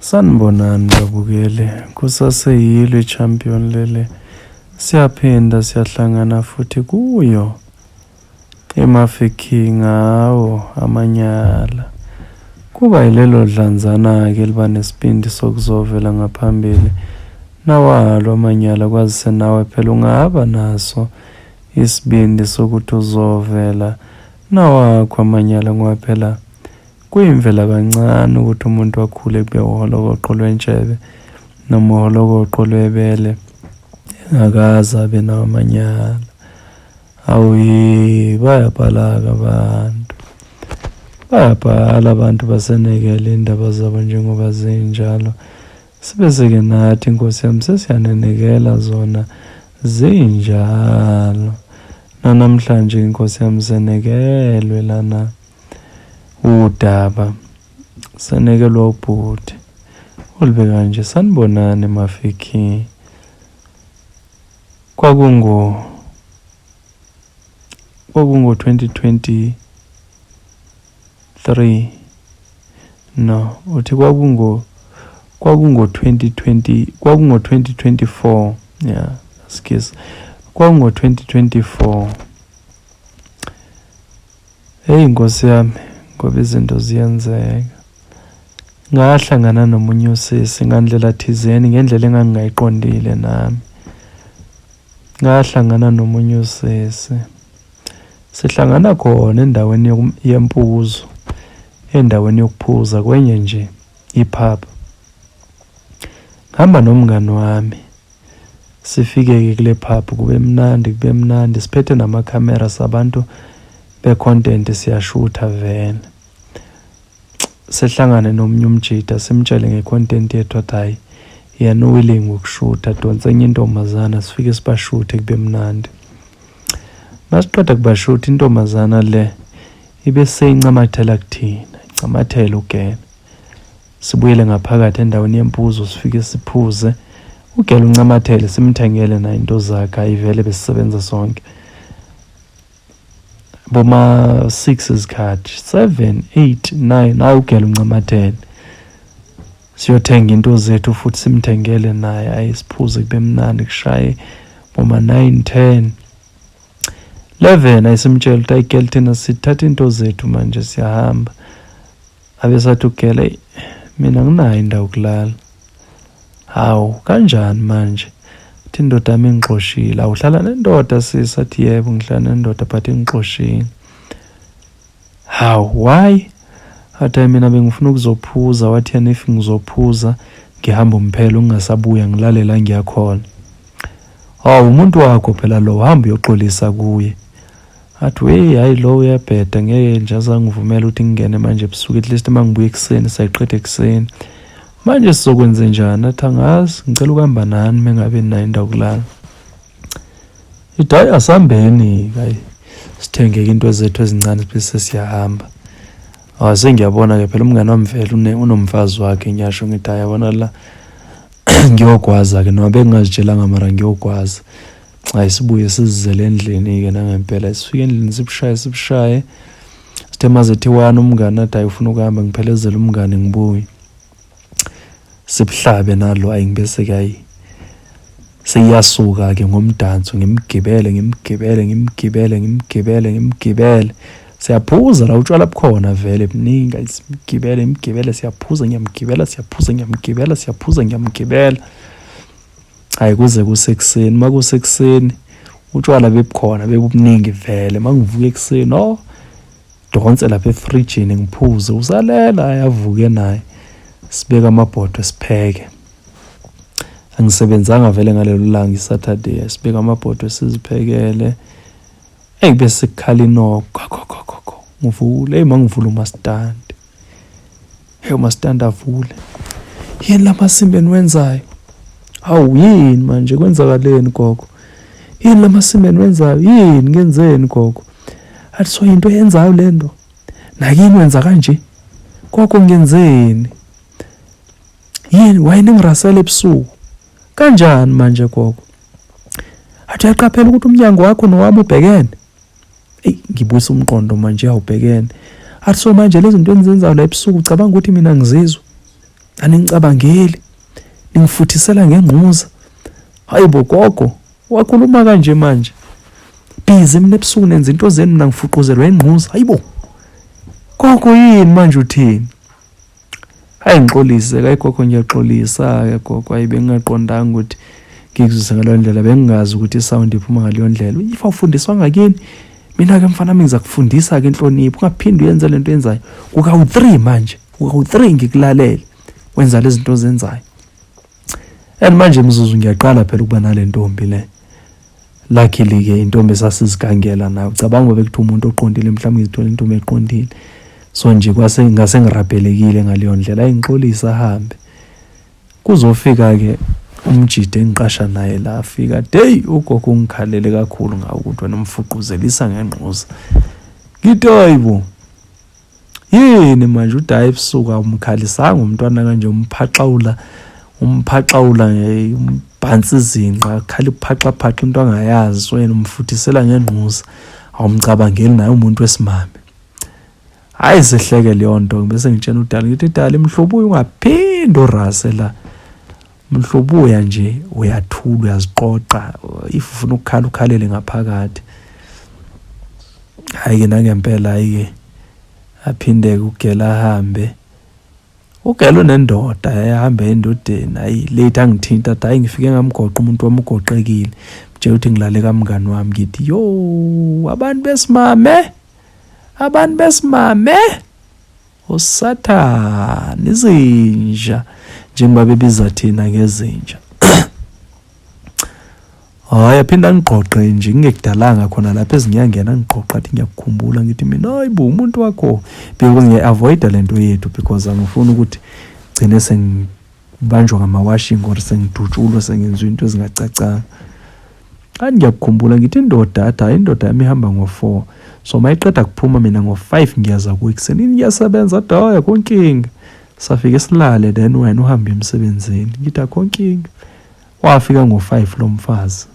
Sanibonani babukeli, kusaseyilo i-champion leli. Siyaphinda siyahlangana futhi kuyo iMafeking ngawo amanyala. Kuba yilelo dlanzana-ke eliba nesibindi sokuzovela ngaphambili nawalo amanyala kwazise nawe phela ungaba naso isibindi sokuthi uzovela nawakho amanyala ngoba phela Kuyimvela kancane ukuthi umuntu akhule kube uholokoqo lwentshebe noma uholokoqo lwebele engakaze abe nawo amanyala. Awu yi bayabhala-ke abantu. Bayabhala abantu basenekele iy'ndaba zabo njengoba zinjalo. Sibe-ke nathi Nkosi yami sesiyanenekela zona zinjalo. Nanamhlanje Nkosi yami senekelwe lana. Udaba senekelwa ubhuti ulibeka nje sanibonani Mafiki kwakungo kwakungo 2023 no uthi kwakungo kwakungo 2020 kwakungo 2024 yeah excuse kwakungo 2024 Hey Nkosi yami ngoba izinto ziyenzeka. Ngahlangana nomunye usisi ngandlela thizeni ngendlela engangingayiqondile nami. Ngahlangana nomunye usisi. Sihlangana khona endaweni yempuzo, endaweni yokuphuza kwenye nje i-pub. Ngihamba nomngani wami. Sifike-ke kule pub kube mnandi kube mnandi siphethe namakhamera sabantu be-content siyashutha vele. Sihlangane nomunye umjita simtshele nge-content yethu athi hhayi yena uwilling ukushutha adonse enye intombazana sifike sibashuthe kube mnandi. Masiqeda kubashutha intombazana le ibe seyincamathela kuthina, incamathela ugena. Sibuyele ngaphakathi endaweni yempuzo sifike siphuze. Ugela uncamathele simthengele naye into zakhe ayivele besisebenza sonke. Boma 6 izikhathi 7 8 9 hayi ugela uncamathele. Siyothenga into zethu futhi simthengele naye ayi siphuze kube mnandi kushaye boma 9 10 11 ayisimtshela ukuthi ayigel thina sithatha into zethu manje siyahamba. Abesathi ugela eyi mina nginayo indawo yokulala. Hawu kanjani manje? Athi indoda yami ingixoshile. Awuhlala nendoda sisi? Athi yebo ngihlala nendoda but ingixoshile. Hawu why? Athi hayi mina bengifuna ukuzophuza wathi yena if ngizophuza ngihamba umphela ungasabuya ngilale la ngiyakhona. Hawu umuntu wakho phela lo hamba uyoxolisa kuye. Athi wey hayi lo uyabheda ngeke nje azangivumela ukuthi ngingene manje ebusuku at least uma ngibuya ekuseni sayiqeda ekuseni. Manje sizokwenze njani? Athi angazi ngicela ukuhamba nani uma ngabe ninayo indawo yokulala. Ithi hayi asihambeni-ke hayi sithenge-ke into zethu ezincane bese siyahamba. Awu sengiyabona-ke phela umngani wami vele unomfazi wakhe ngiyasho ngithi hayi yabona la ngiyogwaza-ke noma bengingazitshelanga mara ngiyogwaza. Hayi sibuye sizizele endlini-ke nangempela sifike endlini sibushaye sibushaye sithe mazethi wani umngani athi hayi ufuna ukuhamba ngiphelezele umngani ngibuye sibuhlabe nalo ayi ngibese-ke ayi seyiyasuka-ke ngomdanso ngimgibele ngimgibele ngimgibele ngimgibele ngimgibele siyaphuza la utshwala bukhona vele buningi ayi simgibele ngimgibele siyaphuza ngiyamgibela siyaphuza ngiyamgibela siyaphuza ngiyamgibela Hayi kuze kusekuseni uma kusekuseni utshwala bebukhona bebubuningi vele uma ngivuka ekuseni oh donse lapha efrijini ngiphuze usalela ayavuke naye sibeke amabhodwe sipheke angisebenzanga vele ngalelo langa i-Saturday sibeke amabhodwe siziphekele eyi bese kukhala inoko gogogogo ngivule eyi mangivula umastandi Hey umastandi avule. Yini lamasimba eniwenzayo? Hawu yini manje kwenzakaleni gogo? Yini lamasimba eniwenzayo? Yini ngenzeni gogo? Athi so into eyenzayo lento. Nakini wenza kanje? Gogo ngenzeni? Yini why ningirasela ebusuku? Kanjani manje gogo? Athi uyaqaphela ukuthi umnyango wakho nowami ubhekene. Eyi ngibuyisa umqondo manje awubhekene. Athi so manje lezi zinto enizenzayo la ebusuku ucabanga ukuthi mina ngizizwa. Aningicabangeli, ningifuthisela ngengquza. Hayi bo gogo, wakhuluma kanje manje. Busy mina ebusuku nenza into zenu mina ngifuquzelwa ingquza. Hayi bo. Gogo yini manje uthini? Hayi ngixolise, hayi gogo ngiyaxolisa-ke gogo, hayi bengingaqondanga ukuthi ngikuzwise ngaleyo ndlela, bengingazi ukuthi i-sound iphuma ngaleyo ndlela. If awufundiswa ngakini, mina-ke mfana wami ngizakufundisa-ke inhlonipho, ungaphinde uyenze le nto oyenzayo. Kukawu-three manje, kukawu-three ngikulalele wenza lezi zinto ozenzayo. And manje mzuzu ngiyaqala phela ukuba nale ntombi le. Luckily-ke intombi esasizigangela nayo, ucabanga ngoba bekuthiwa umuntu oqondile mhlawumbe ngizithola intombi eqondile. So nje kwase ngase ngirabhelekile ngaleyo ndlela, ayi ngixolise ahambe. Kuzofika-ke umjide engiqasha naye la afika athi, hheyi ugogo ungikhalele kakhulu ngawe ukuthi wena umfuquzelisa ngengquza. Ngithi hhayi bo, yini manje uthi hhayi ebusuku awumkhalisanga umntwana kanje umphaxawula umphaxawula umbhansa izinqa akhala uphaxaphaxa into angayazi so yena umfuthisela ngengquza awumcabangeli naye umuntu wesimame. Hhayi sihleke leyo nto bese ngitshena udali ngithi dali mhlobuya ungaphinde urase la mhlobuya nje uyathula uyaziqoqa if ufuna ukukhala ukhalele ngaphakathi. Hhayi-ke nangempela hhayi-ke aphinde-ke ugela ahambe. Ugela unendoda ahambe endodeni hhayi late angithinta athi hhayi ngifike ngamgoqa umuntu wami ugoqekile. Mtshela ukuthi ngilale kamngani wami ngithi yo abantu besimame abantu besimame usathane izinja njengoba bebiza thina ngezinja. Hhayi aphinde angigqoqe nje ngingekudalanga khona lapha ezinyangeni angigqoqa athi ngiyakukhumbula ngithi mina hayi bo umuntu wakho because ngiya-avoida le nto yethu because angifuni ukuthi gcine sengibanjwa ngama-washing or sengidutshulwa sengenziwa into ezingacacanga. Athi ngiyakukhumbula ngithi indoda athi hhayi indoda yami ihamba ngo-four so uma iqeda kuphuma mina ngo-five ngiyaza kuwe ekuseni ngiyasebenza athi hhayi akho nkinga safike silale then wena uhambe emsebenzini ngithi akho nkinga. Wafika ngo-five lo mfazi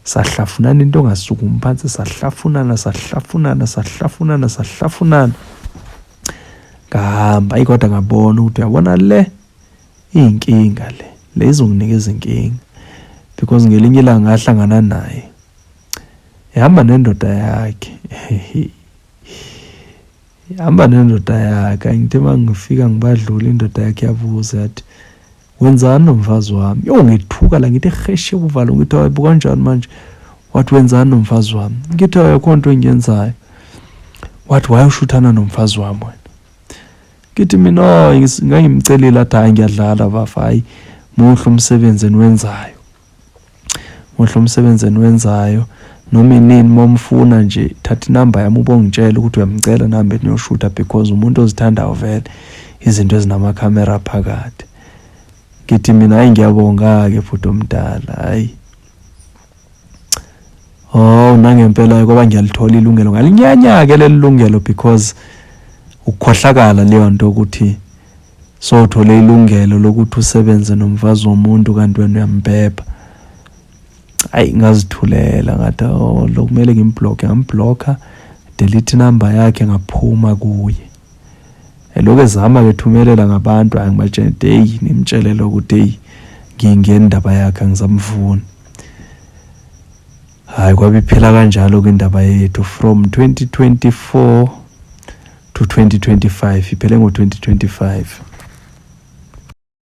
sahlafunana into ongasukumi phansi sahlafunana sahlafunana sahlafunana sahlafunana ngahamba ayi kodwa ngabona ukuthi uyabona le iyinkinga le le izonginikeza inkinga because ngelinye ilanga ngahlangana naye ehamba nendoda yakhe ihamba nendoda yakhe angithe uma ngifika ngibadlula indoda yakhe yabuza yathi wenzani nomfazi wami yo ngethuka la ngithi heshe uvalo ngithi hayi bukanjani manje wathi wenzani nomfazi wami ngithi ayikho nto engiyenzayo wathi wayoshuthana nomfazi wami wena ngithi mina oh, ngangimcelile athi hayi ngiyadlala bafa hayi muhle umsebenzi eniwenzayo muhle umsebenzi eniwenzayo noma inini uma umfuna nje thatha inamba yami ubongitshela ukuthi uyamcela nihambe niyoshutha because umuntu ozithandayo vele izinto ezinamakhamera phakathi. Ngithi mina hayi ngiyabonga-ke bhuti omdala hhayi. Oh nangempela kwaba ngiyalithola ilungelo ngalinyanya-ke leli lungelo because ukukhohlakala leyo nto ukuthi sowuthole ilungelo lokuthi usebenze nomfazi womuntu kanti wena uyambhebha. Ayi ngazithulela ngathi oh lo kumele ngimbhlokhe ngamblokha delete inamba yakhe ngaphuma kuye. Elokhu ezama kethumelela ngabantu hayi ngibatshela ukuthi heyi nimtshele lokhu heyi ngiyingena indaba yakhe angisamfuni. Hayi kwabe iphela kanjalo-ke indaba yethu from 2024 to 2025 iphele ngo-2025.